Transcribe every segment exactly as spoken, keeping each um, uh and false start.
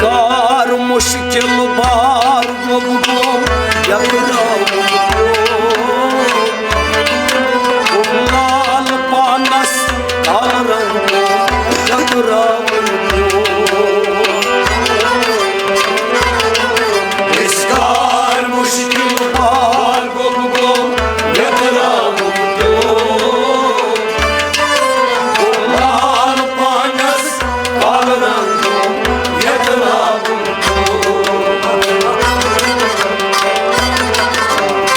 کار مشکل بار گوٚو گوٚو یتراوُن پیوٚو۔ لال پانس کال رنگ یتراوُن پیوٚو۔ اس کار مشکل بار گوٚو گوٚو یتراوُن پیوٚو۔ لال پانس کال رنگ یتراوُن پیوٚو۔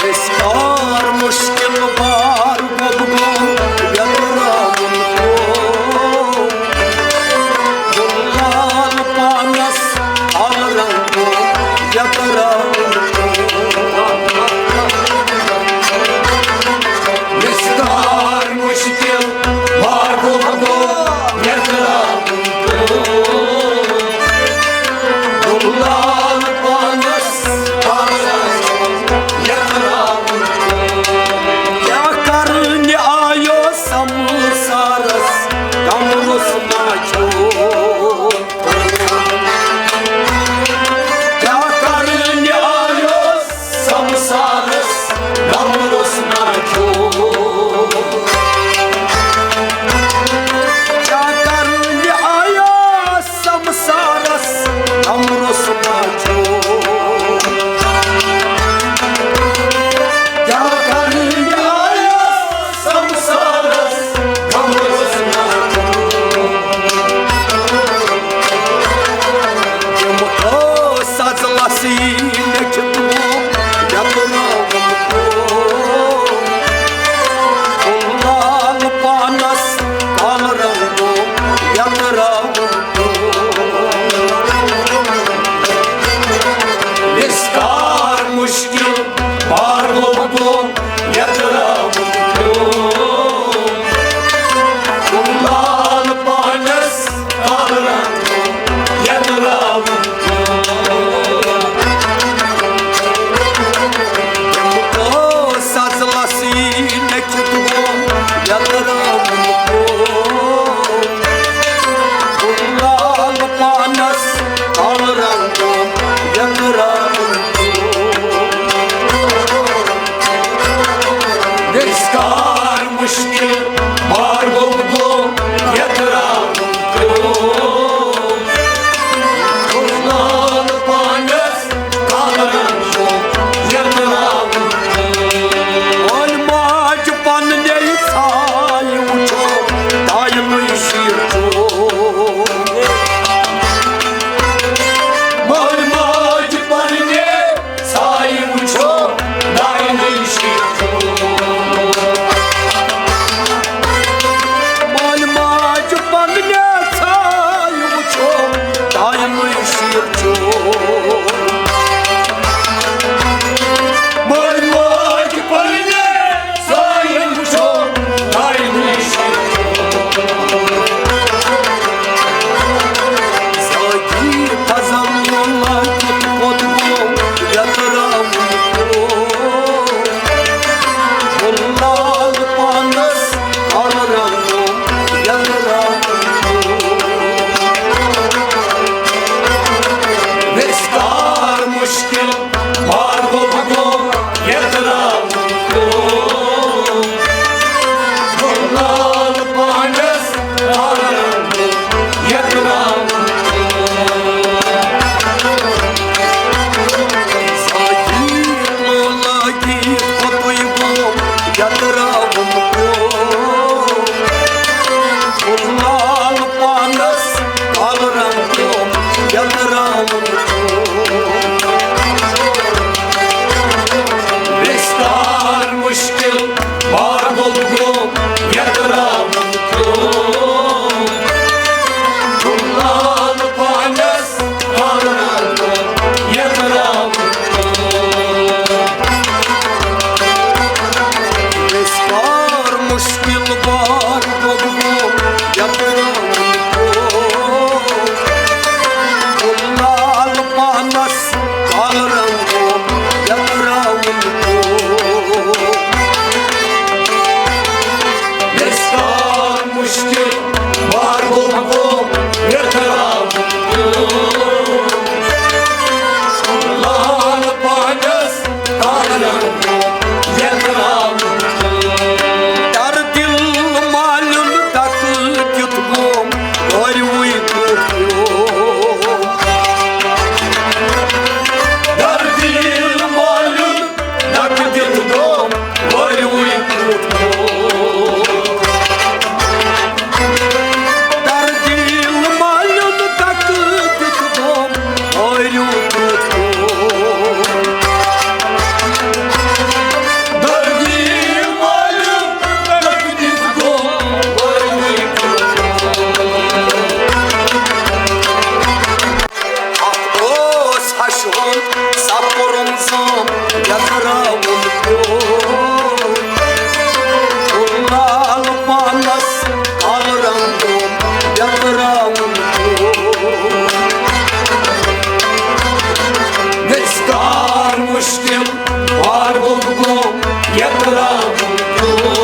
اس کار مشکل بار گوٚو گوٚو یتراوُن پیوٚو۔ لال پانس کال رنگ یتراوُن پیوٚو۔ اس کار مشکل بار گوٚو گوٚو یتراوُن پیوٚو۔ لال پانس کال رنگ یتراوُن پیوٚو۔ کیٛاہ کرنہِ آیو سمسارس کمرس ما کھیوٚو؟ کیٛاہ کرنہِ آیو سمسارس کمرس ما کھیوٚو؟ کیٛاہ کرنہِ آیو سمسارس کمرس ما کھیوٚو؟ کیٛاہ کرنہِ آیو سمسارس کمرس ما کھیوٚو؟ تِم ٲس سزلس یی لیٚکھِتھ یتہٕ راوُن پیوٚو۔ لال پانس کال رنگ یتہٕ راوُن پیوٚو۔ اس کار مشکل بار گوٚو گوٚو یتراوُن پیوٚو۔ لال پانس کال رنگ یتراوُن پیوٚو۔ تِم ٲس سزلس یی لیٚکھِتھ یتراوُن پیوٚو۔ لال پانس کال رنگ یتراوُن پیوٚو۔ اس کار مشکل بار گوٚو گوٚو یتراوُن پیوٚو۔ لال پانس کال رنگ یتراوُن پیوٚو۔ مول ماجہِ پننہِ ژھایہِ وٕچھو داینُے شیٖرتو۔ مول ماجہِ پننہِ ژھایہِ وٕچھو داینُے شیٖرتو۔ مول ماجہِ پننہِ ژھایہِ وٕچھو داینُے شیٖرتو۔ مول ماجہِ پننہِ ژھایہِ وٕچھو داینُے شیٖرتو۔ زٲگی فضل لٲگِتھ پوٚت گوٚو یتراوُن پیوٚو۔ لال پانس کال رنگو یتراوُن پیوٚو۔ وِستار مشکل بار گوٚو گوٚو یتراوُن پیوٚو۔ لال پانس کال رنگو یتراوُن پیوٚو۔ ساقی لولا گیت پتُے گوٚو یتراوُن پیوٚو۔ لال پانس کال رنگو یتراوُن پیوٚو۔ یتراوُن پیوٚو۔ لال پانس کالہٕ رنٛگُن یتراوُن پیوٚو۔ مےٚ چھُ کار مُشکِل، وارٕ گوٚو گوٚو یتراوُن پیوٚو۔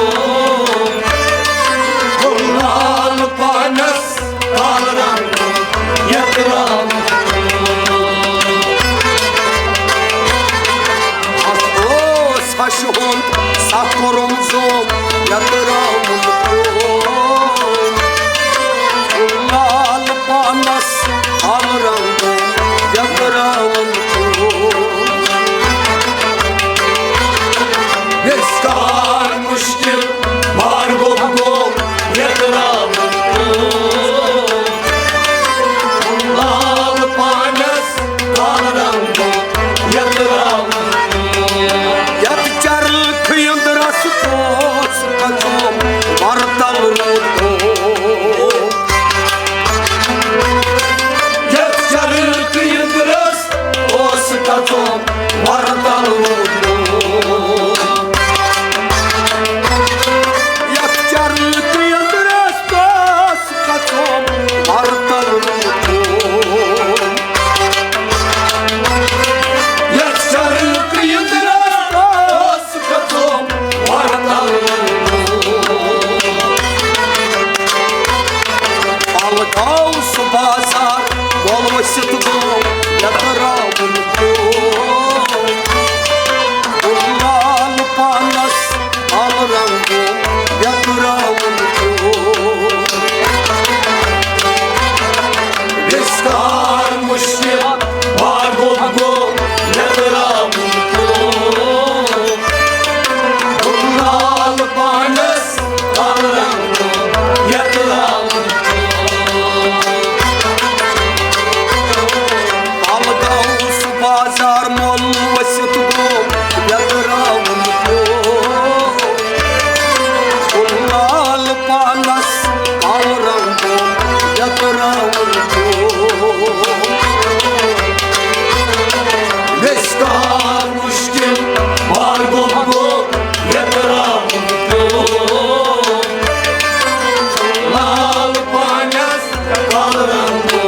لال پانس کالہٕ رنٛگُن یتراوُن پیوٚو۔ اتھ اوس ہشہِ ہُنٛد سکھ کوٚرمُت زوم یتراوُن پیوٚو۔ لال پانس کالہٕ رنٛگُن یتراوُن پیوٚو۔ مےٚ چھُ کار مُشکِل، وار گوٚو گوٚو یتراوُن پیوٚو۔ لال پانس کالہٕ رنٛگُن یتراوُن پیوٚو۔ یتھ چرٕکھ یٔنٛدرس اوس کھژُن ورتل روٗدمُت۔ یتھ چرٕکھ یٔنٛدرس اوس کھژُن ورتل روٗدمُت۔ یتھ چرٕکھ یٔنٛدرس اوس کھژُن ورتل روٗدمُت۔ یتھ چرٕکھ یٔنٛدرس اوس کھژُن ورتل روٗدمُت۔ پلگاو سُہ بازار، وۄل ؤسِتھ گوٚو یتراوُن پیوٚو۔ لال پانس کالہٕ رنٛگُن یتراوُن پیوٚو۔ وِستار مُشکِل، وار گوٚو گوٚو یتراوُن پیوٚو۔ لال پانس کالہٕ رنٛگُن یتراوُن پیوٚو۔ پلگاو سُہ بازار، مۄل ؤسِتھ گوٚو یتراوُن پیوٚو۔ لال پانس کالہٕ رنٛگُن یتراوُن پیوٚو۔ وِستار مُشکِل، وار گوٚو گوٚو یتراوُن پیوٚو۔ لال پانس کالہٕ رنٛگُن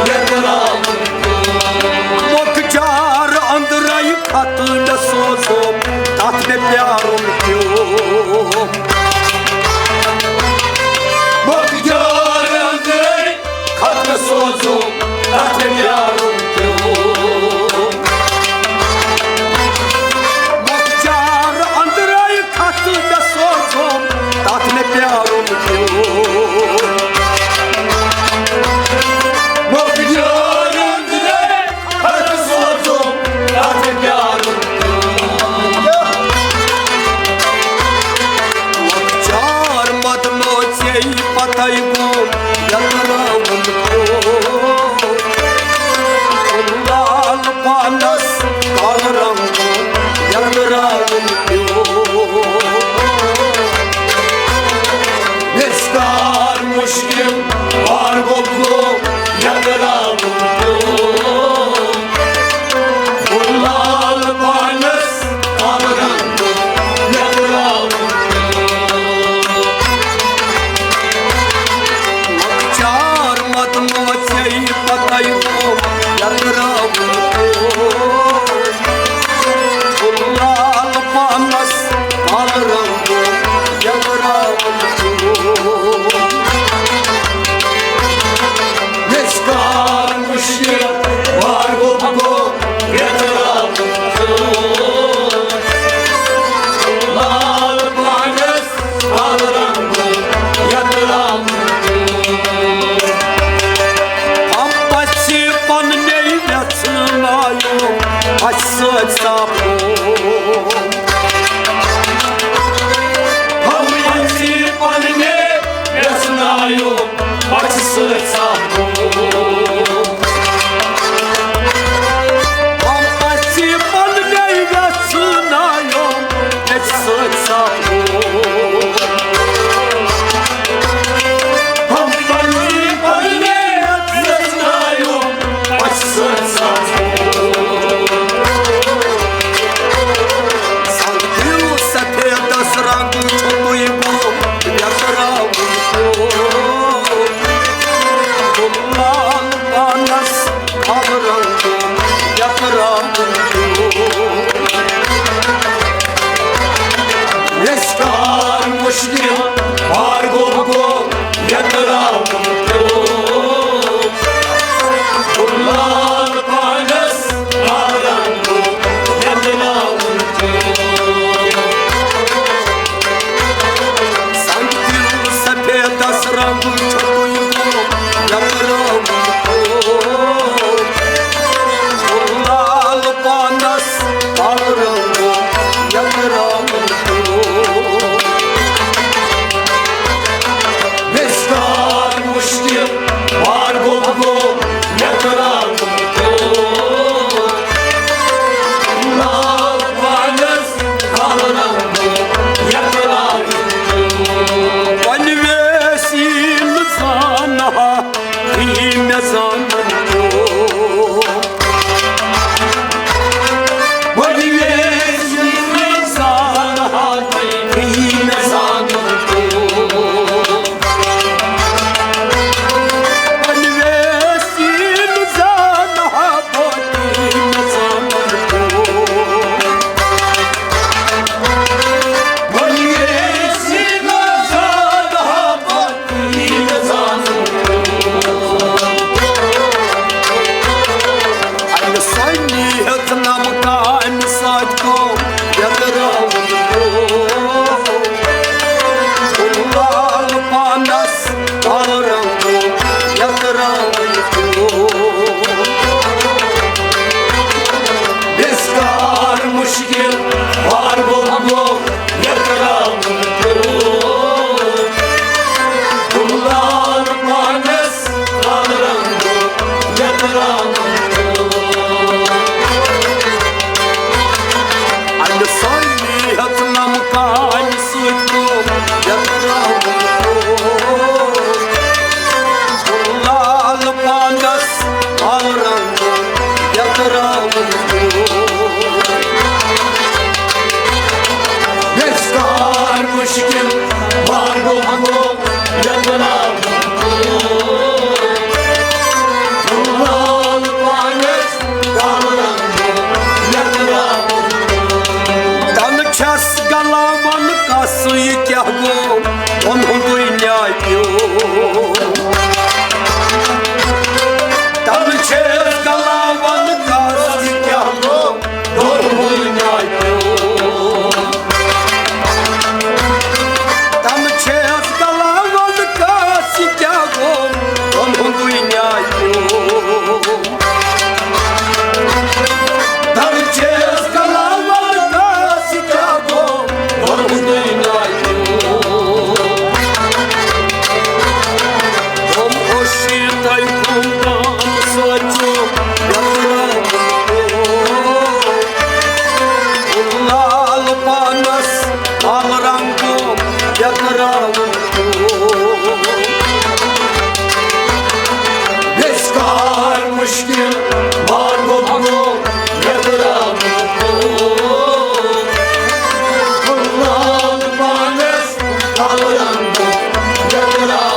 یتراوُن پیوٚو۔ مۄکجار أنٛدرے خط مےٚ سوزُم، تتھ مےٚ پیارُن پیوٚو۔ مۄکجار أنٛدرے خط مےٚ سوزُم، تتھ مےٚ پیارُن پیوٚو۔ مۄکجار أنٛدرے خط مےٚ سوزُم، تتھ مےٚ پیارُن پیوٚو۔ مۄکجار أنٛدرے خط سوزُم، تتھ پیارُن پیوٚو۔ لۄکچار مدموژے پتے گوٚو یتراوُن پیوٚو۔ لال پانس کالہٕ رنٛگُن یتراوُن پیوٚو۔ وِستار مُشکِل، وار گوٚو گوٚو یتراوُن پیوٚو۔ لال پانس کالہٕ رنٛگُن یتراوُن پیوٚو۔ لۄکچار مدموژے پتے گوٚو یتراوُن پیوٚو۔ لال پانس کالہٕ رنٛگُن یتراوُن پیوٚو۔ وِستار مُشکِل، وار گوٚو گوٚو یتراوُن پیوٚو۔ لال پانس کالہٕ رنٛگُن یتراوُن پیوٚو۔ پمپسی پننے ویژھنایو اَسہِ سۭتۍ سپُد۔ پمپسی پننے ویژھنایو اَسہِ سۭتۍ سپُد۔ پمپسی پننے ویژھنایو اَسہِ سۭتۍ سپُد۔ پمپسی پننے ویژھنایو اَسہِ سۭتۍ سپُد۔ یَتراوُن پیوٚو۔ یَتھ کار مُشکِل، وارٕ گوٚو ہنگوم، یَتراوُن پیوٚو۔ لال پانَس، کالہٕ رنٛگہٕ، یَتراوُن پیوٚو۔ تَنہٕ چھَس گلاوان کَس یہِ کیٛاہ گوٚو، ووٚن ہُنٛدُے نیٛاے پیوٚو۔ تَنہٕ چھَس گلاوان کَس یہِ کیٛاہ گوٚو، ووٚن ہُنٛدُے نیٛاے پیوٚو۔ تَنہٕ چھَس گلاوان کَس یہِ کیٛاہ گوٚو، ووٚن ہُنٛدُے نیٛاے پیوٚو۔ درچس کلاوت کاس کیا گو، گوٚو دُنیا کیو۔ ہم اوشی تای کُن تام سوچو، یترا لال پانس، لال رنگو، یترا وِسکار مُشکِل، مارگو بھگو، یترا لال پانس، لال رنگو، یترا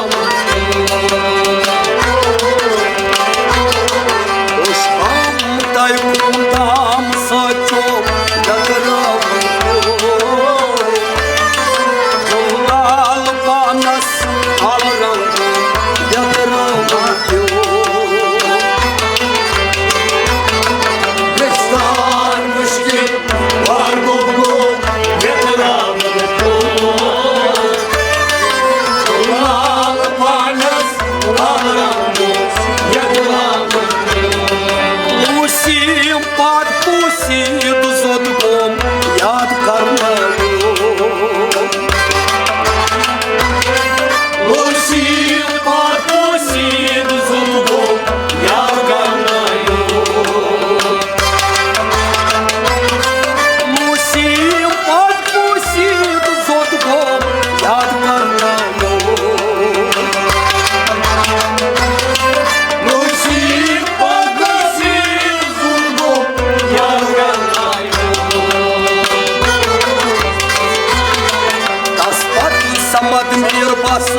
تۄہہِ کوٗتام سوچو، یترا لال پانس، لال رنگو، یترا وِسکار مُشکِل، مارگو بھگو، یترا لال پانس، لال رنگو، یترا لوسی پاد پوسی دُزوت گوم یاد کرناوُن۔ لوسی پاد پوسی دُزوت گوم یاد کرناوُن۔ لوسی پاد پوسی دُزوت گوم یاد کرناوُن۔ لوسی پاد پوسی دُزوت گوم یاد کرناوُن۔ تس پتہٕ سمد میر بس